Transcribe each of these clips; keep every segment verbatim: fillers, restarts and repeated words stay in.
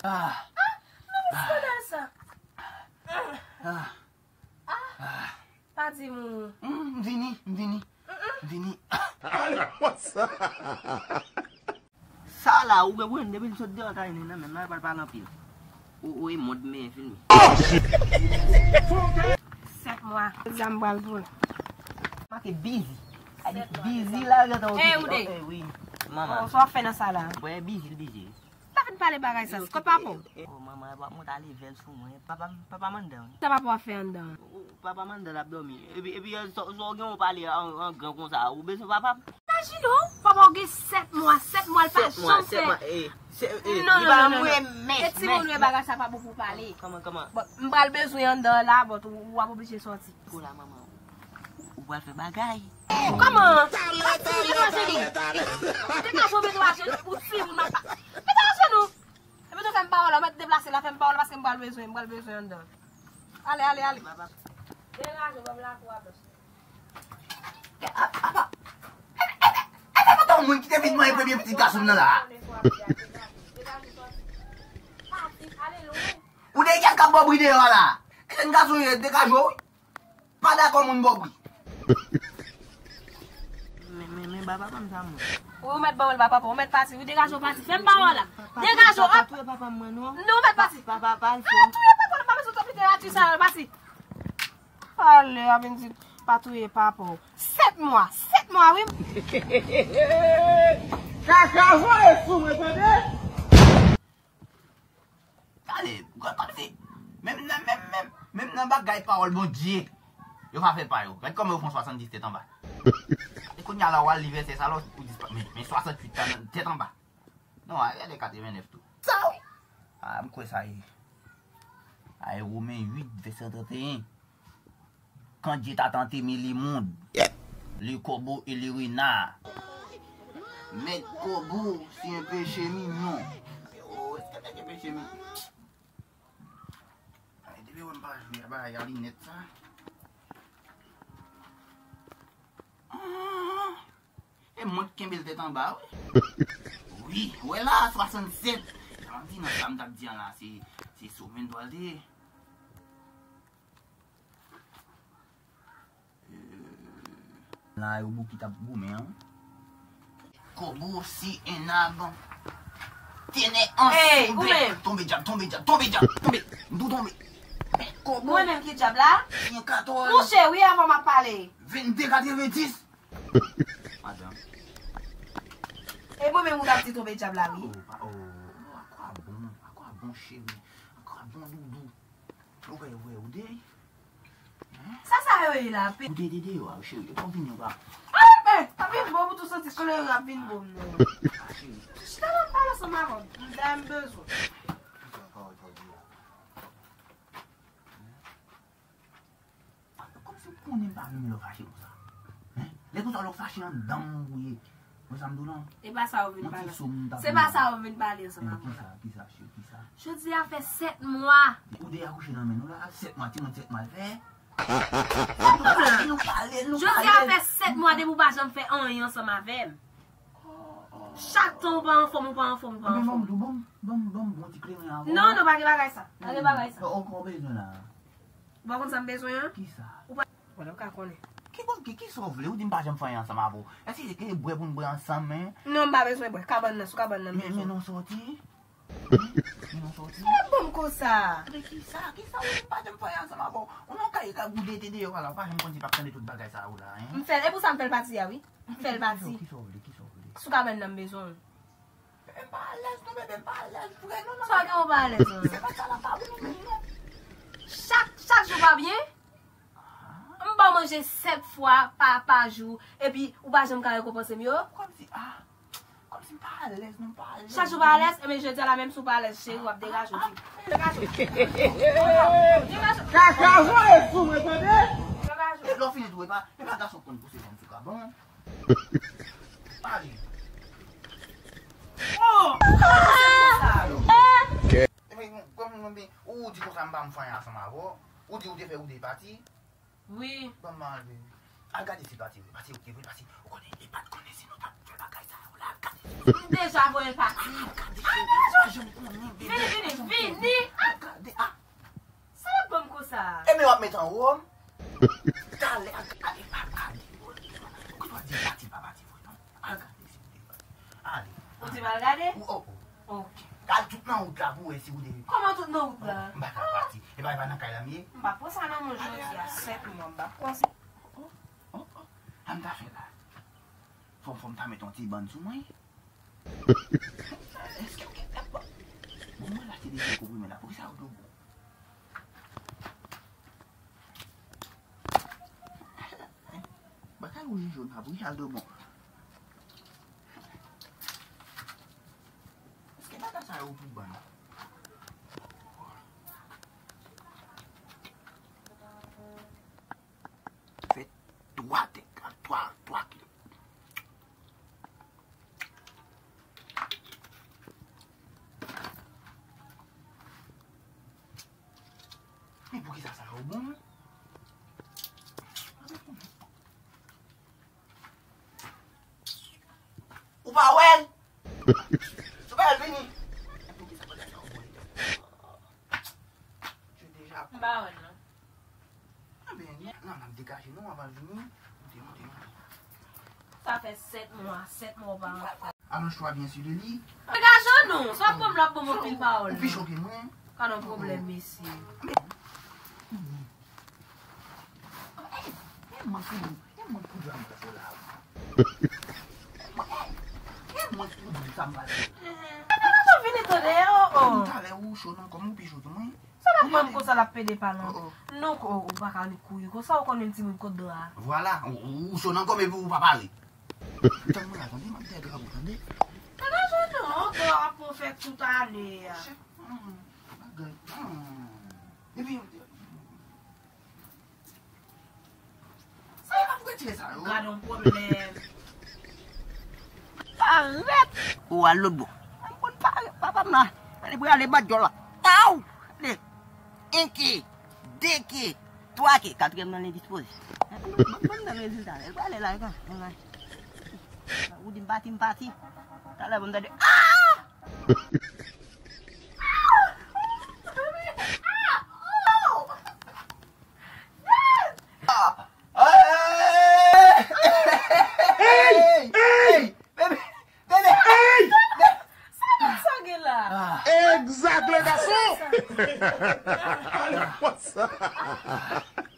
Ah. Ah, non, men skandal sa. Ah. Ah. Pa di m ou. Mm, m vini, m vini. M vini. Alè, what's up? Sa la, ou gen pwoblèm depi l sot deyò, ta vin nan men m, la pral pale anpil. Ou, ou e mond men filme. Sèt mwa. Egzam pral pou l. Make bizi. Ay, bizi la, gentan okipe. Ey, Oude. Eh, wi. Manman. Oh, sa w ap fè nan sa la? Mwen bizi, l bizi. Pa vin pale bagay sa, se kòb papa w. Oh, manman, w ap monte a level sou mwen. Papa m, papa m anndan, wi. Sa papa w ap fè anndan? Ou, papa m anndan, l ap dòmi. Epi, epi, sa, sa w gen w pale an, an gran konsa, ou bezwen papa m? Imajine w, papa w gen sèt mwa, sèt mwa, l pa janm fè. Sèt mwa, eh, se, eh, non, li non, pa non, non, non. Mwen, men, e timoun men, yo, bagay sa pa bon pou pale. Kòman, kòman? Bon, m pral bezwen anndan la, bon, ou, w ap oblije sòti. Kou la, manman, ou, ou pral fè bagay. Kòman? Mete w ajenou. Degaje w, mete w ajenou. Ou timoun, m ap pa. Mete w ajenou. Epi tou fè m pawòl la, mèt deplase la, fè m pawòl la, paske m pral bezwen, m pral bezwen anndan. Ale, ale, ale. Degaje w, ban m lakou a bèf. E se pa yon moun ki te vin manyen premye pitit gason m nan la. Ou de kèk ap bò bri deyò a la. E jèn gason ye, degaje w, wi. Pa dakò moun bò bri. Men, men, men, ba papa m sa mwen. Ou mèt ban m l ba papa, ou mèt pati, wi, degaje w pati. Fè m pawòl la. Degaje w, ap. Pa touye papa m mwen, non. Non, ou mèt pati. Pa, pa, pa, pa al fè. Ah, touye papa, pa bezwen tanpri de la, ti sa, pati. Ale, a vin di, pa touye papa w. Sèt mwa, sèt mwa, wi. Kaka voye sou mwen, tande? Gade, gad, gad fi. Menm nan, menm, menm, menm nan bagay pawòl Bondye, yo pa fè pa yo. Gad kòman yo fè yon swasanndis tèt anba. E kounye a la, w al li vèsè sa la, ou dispa-, men, men swasanntuit la nan tèt anba. Non, a, gade katrevennèf tou. Sa, wi. A, m kwè sa ye. A, e Women uit, vèsè trannteyen. Quand Dieu t'a tant aimé le monde, le corbeau et le renard. Mèt kòbo, se yon peche mignon. Oh, èske se yon peche mignon? Ay, depi wè m pa jwe a bagay a linèt sa. Ah, e mwen k kenbe l tèt anba, wi. Wi, wè la, swasannsèt. Sa m di nan sa m t ap di an la, se, se sou men dwal te ye. La yo bouki t ap goumen an. Kobo si en ab. Tene an. Ey, ou menm. Tonbe dyab, tonbe dyab, tonbe dyab, tonbe. M tou tonbe. Men kobo. Mwen menm ki dyab la? Yon katòz. Mouche, wi, avan m ap pale. Vennde katrevenndis. Madanm. E mwen menm ou t ap di tonbe dyab la, wi. Oh, pa, oh, oh, akwa bon, akwa bon, cheri. Akwa bon, doudou. Ou wè, ou wè, ou de. Sa, sa yo ye la, pe. Ou de, de, de, yo, cheri, yo pa vini, yo pa. Ah, men, sa vin bon pou tou santi kleren ap vin bon, non. Ah, cheri. Chita la, m pale ansanm avè w. M da m bezwen. Kisa pawòl sa w di la? Kòmsi w konnen m pa renmen lè w fache konsa. Hein? Lè konsa lè w fache anndan m ou ye. Wè sa m di w lan? E pa sa ou vin pale. Se pa sa ou vin pale ansanm avè m. Kisa, kisa, cheri, kisa? Jodi a fè sèt mwa. Ou de akouche nan men nou la, sèt mwa, timoun sèt mwa l fè. Nou pale, nou pale. Jodi a fè sèt mwa depi ou pa janm fè anyen ansanm avè m. Chak tan ou pa anfòm, ou pa anfòm, ou pa anfòm. Ban m, ban m, ban m, ban m bon ti kleren avan. Non, non, pa gen bagay sa. Pa gen bagay sa. Ou, ou bezwen la. Ou pa konn sa m bezwen an? Kisa? Ou pa, ou pa ka konnen. Ki bon, ki, kisa w vle? Ou di m pa janm fè anyen ansanm avè w. Èske se ke bwè pou n bwè ansanm, men? Non, m pa bezwen bwè. Kabann nan, sou kabann nan m bezwen. Men, men non sòti. Men non sòti. Sa ap bon m konsa. Men kisa, kisa ou di m pa janm fè anyen ansanm avè w? Ou nan kay ka goude te deyò a la, ou pa janm konn si p ap tande tout bagay sa yo la, hein? M fè l, e pou sa m fè l pati a, wi. M fè l pati. Kisa w vle, kisa w vle? Sou kabann nan m bezwen w. M pa alèz non, bebe, m pa alèz vre non, non. Sa gen ou pa alèz non? Se pa sa la pa bon menm non. Chak, chak jou pa byen? M ba w manje sèt fwa pa, pa jou, epi ou pa janm ka rekonpanse m yo? Kòmsi, ah, kòmsi m pa alèz non, m pa alèz. Chak jou pa alèz, ebyen jodi a la menm si w pa alèz, cheri, w ap degaje w di. Degaje w. Degaje w. Kaka voye sou mwen, tande? Degaje w. Lè w fini tou, e pa, e pa gason k konn pouse fanm sou kabann. Ale. Oh! Epi, kòm nou di konsa m pa m fè anyen ansanm avè w, ou di ou te fè ou de pati. Wi. Ban m ale. Al gade si pati vre, pati oke vre, pati ou konnen li pa t konnen si nou t ap fè bagay sa yo la, al gade si M deja voye l pati. Vini, vini, vini. Sa l ap ban m konsa? Ebyen w ap met anwo m. Talè, ale, ale, ale. Ou di pati, pa pati vre non. Al gade si ou te pati. Ale. Ou di m al gade? Ou, oh, oh. Ok. Al tout nan wout la pou wè si ou te. Kòman tout nan wout la? M pa ka pati. E pa, e pa nan kay la m ye? M pa pran sa nan men w jodi a, sèt mwa, m pa pran sa. Oh, oh, oh. Sa m ta fè la? Fò, fò m ta met yon ti bann sou mwen. Èske w gen tèt bon? Bon, mwen lachte de vye konprime la. Poukisa yo dwe bon? Bagay wouj jòn ap wi al dwe bon. Èske bagay sa yo pou bann? Fè twa tèk, twa, twa kilo. Men poukisa sa yo bon? Ou pa wè l? Ou pa wè l vini? Men poukisa bagay sa yo bon? Je deja. M pa wè l non. Ebyen, non, n ap degaje nou anvan l vini. Moute, moute, moute. Sa fè sèt mwa, sèt mwa w pa rantre. Allonge-toi bien sur le lit. Degaje w non, sa w ap ban m la ap ban m anpil pawòl. Ou pi cho ke mwen. Pa nan pwoblèm, mesye. E mwen pou di, e mwen pou di sa m pral fè la. E mwen pou di sa m pral fè. Degaje w vini tande, oh, oh. Talè ou cho nan kò m, ou pi cho ke mwen. Sa l ap pran m konsa l ap pede pale. Oh, oh. Non, oh, ou pa ka kouri konsa, ou konn menm timoun kot dra. Vwala, ou, ou, ou cho nan kò m epi ou pa pale. Tann mwen la, tande, m ap dèyè dra pou tande. Degaje w non, dra ap pran fè tout ane a. Shit, hmm, bagay, hmm. Epi, Sa yo ap retire sa yo. Gad yon pwoblèm. Parèt. Ou al lòt bò. Mwen parèt, papa m la. Mwen prale bat djòl la. Taw! De. En ke. De ke. Twa ke. Katriyèm nan l endispoze. Mwen nan rezilta. L prale la, kan. Ou di m pati, m pati. Talè, bon, tande. Ah! Ah! Oh! Hey! Hey! Bebe! Bebe! Hey! Sa moun sa gen la? Egzak, le gason! Ale konsa.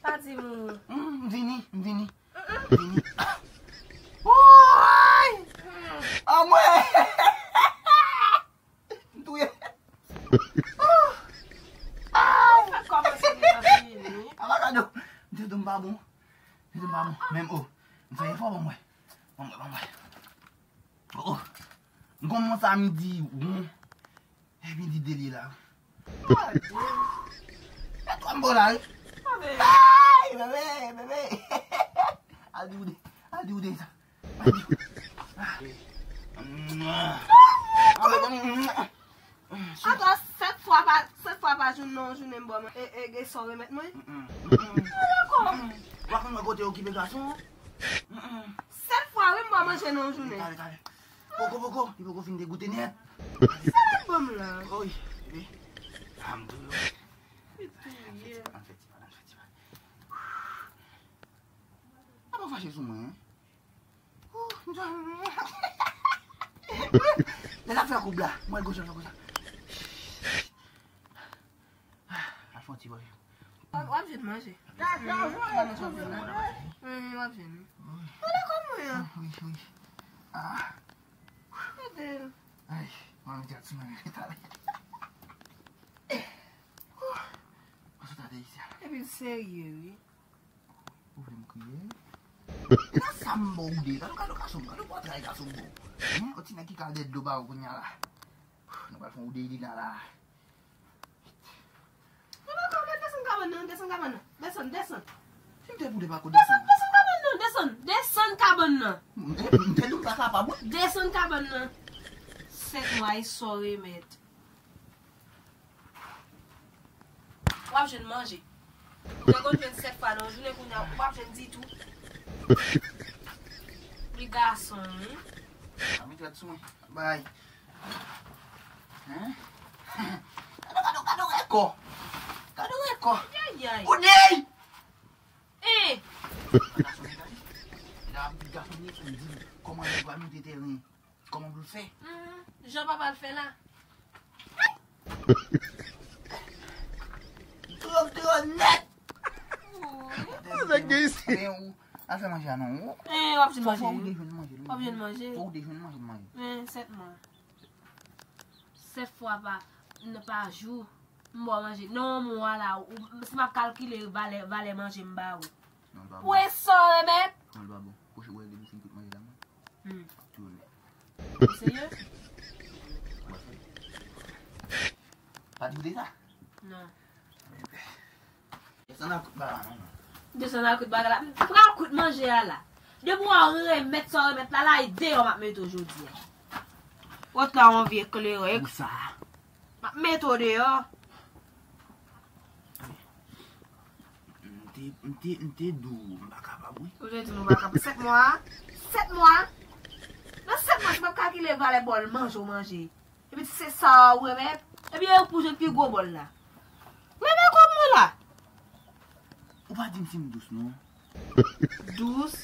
Pa di moun. M vini, m vini. M vini. Woy! Anmwe! M touye. Sa kòmanse deja fini. Avokado. M te di m pa bon. M te di m pa bon. Menm, oh. M fè efò, ban m wè. Ban m wè, ban m wè. Oh, oh. M konn mwen sa midi, won. E midi de li la. Adye. E twa m bò la, wi. Ay, bebe, bebe. Al di ou de. Al di ou de sa. Atò, sèt fwa pa, sèt fwa pa jounen nan yon jounen m ba w, e, e, e sa w remèt mwen? Ou pa konn mwen kote okipe gason an? Sèt fwa, wi, m ba w manje nan yon jounen. Kale, kale. Poko, poko, li poko fin degoute nèt. Sa l ap ban m la? Oy, bebe. Sa m di w. Li touye. Ann fè ti pale, ann fè ti pale. Apa fache sou mwen, en? Lè l ap fè koub la, mwen goch ap fè konsa. Al fè yon ti bòy. W ap, w ap jwenn manje. Wi, w ap jwenn. Wi. Wi, wi. Ah. Ede l. Ay, mwen menm te ap sou mwen talè. Mwen sot atè isi a. Epi l serye, wi. Ou vle m kriye? E nan sa m ba w de, gade, gade gason m, gade pòtray gason m ba w. Hen, yon ti nèg ki kal dèyè dlo ba w kounye a la. Nou pral fè yon deli la la. Non, non, non, desann kabann nan, desann kabann nan. Desann, desann. Si m te pou de pa kou desann. Desann kabann nan, desann, desann kabann nan. M te, m te di w m pa kapab, wi. Desann kabann nan. Sèt mwa e sa w remèt. W ap jwenn manje. Ou te konn jwenn sèt fwa nan yon jounen, kounye a ou p ap jwenn ditou. Li gason, wi. Pa mete rad sou mwen. Bay. Hein? Gade, gade, gade rèd kò. Gade rèd kò. Ayayay. Koudèy! Eh! Gason, gade. La, gason, li di kòman li pral monte tèren. Kòman pou l fè? Mhm. Jan papa l fè la. Trò, trò nèt. Nèg gen isi. Men ou, al fè manje a non. Ou, eh, w ap jwenn manje. Fò, fò ou te jwenn manje. W ap jwenn manje. Fò ou te jwenn manje, manje. Men, sèt mwa. Sèt fwa pa, n-, pa jou. M ba w manje. Nan yon mwa la, ou, si m ap kalkile valè, valè manje m ba ou. Non, l pa bon. Pou e sa w remèt? Non, l pa bon. Pwochen wè depi w fin kout manje la, mwen. Hmm. Ap tounen. Ou serye? Mwen serye. Pa di w de sa? Non. Desann ak kout bagay la, non. Desann ak kout bagay la. M pral kout manje a la. Depi w remèt sa w remèt la, la, e deyò m ap mete w jodi a. Wòt la, yon vye klerèk. Pou sa. M ap mete w deyò. M te, m te, m te di w m pa kapab, wi. Ou te di m ou pa kapab. Sèt mwa? Sèt mwa? Nan sèt mwa, si m ap kalkile valè bòl manje w manje. Epi se sa ou remèt? Epi e pou jwenn pi gwo bòl la. Remèt kòb mwen la. Ou pa di m si m dous, non. Dous?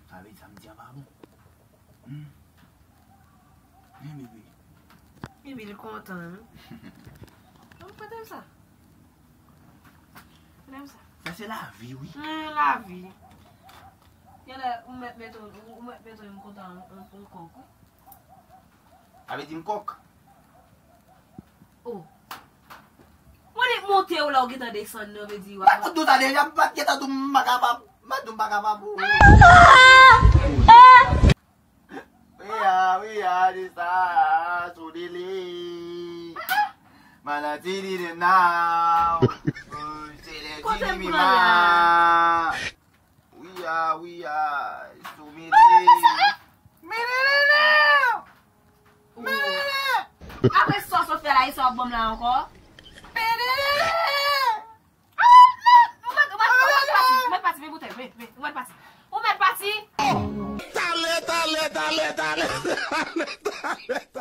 Sa vle di sa m di a pa bon. Hmm. Wi, bebe. Bebe, li kontan, wi. Mwen kontan sa. Kontan sa. Sa se lavi, wi. Hmm, lavi. Genlè, ou mèt mete, ou, ou mèt mete yon kontan, yon, yon kòk, wi. Sa vle di m kòk. Oh. Mwen li monte w la ou gentan desann nan, vle di w ap. Mwen konn tout sa deja, m pa t gentan di w m pa kapab. M pa t di w m pa kapab. Wi a, wi a, de sa, sou dele. Mana ti di de now. Kote m pran la? Wi a, wi a, sou mele. Mele, mele. Mele. Apre sa w sot fè la, e sa w ap ban m la ankò? Mele. Ou mèt, ou mèt, ou mèt pati, ou mèt pati, vin moute, vin, vin, ou mèt pati. Ou mèt pati. Talè, talè, talè, talè, talè, talè.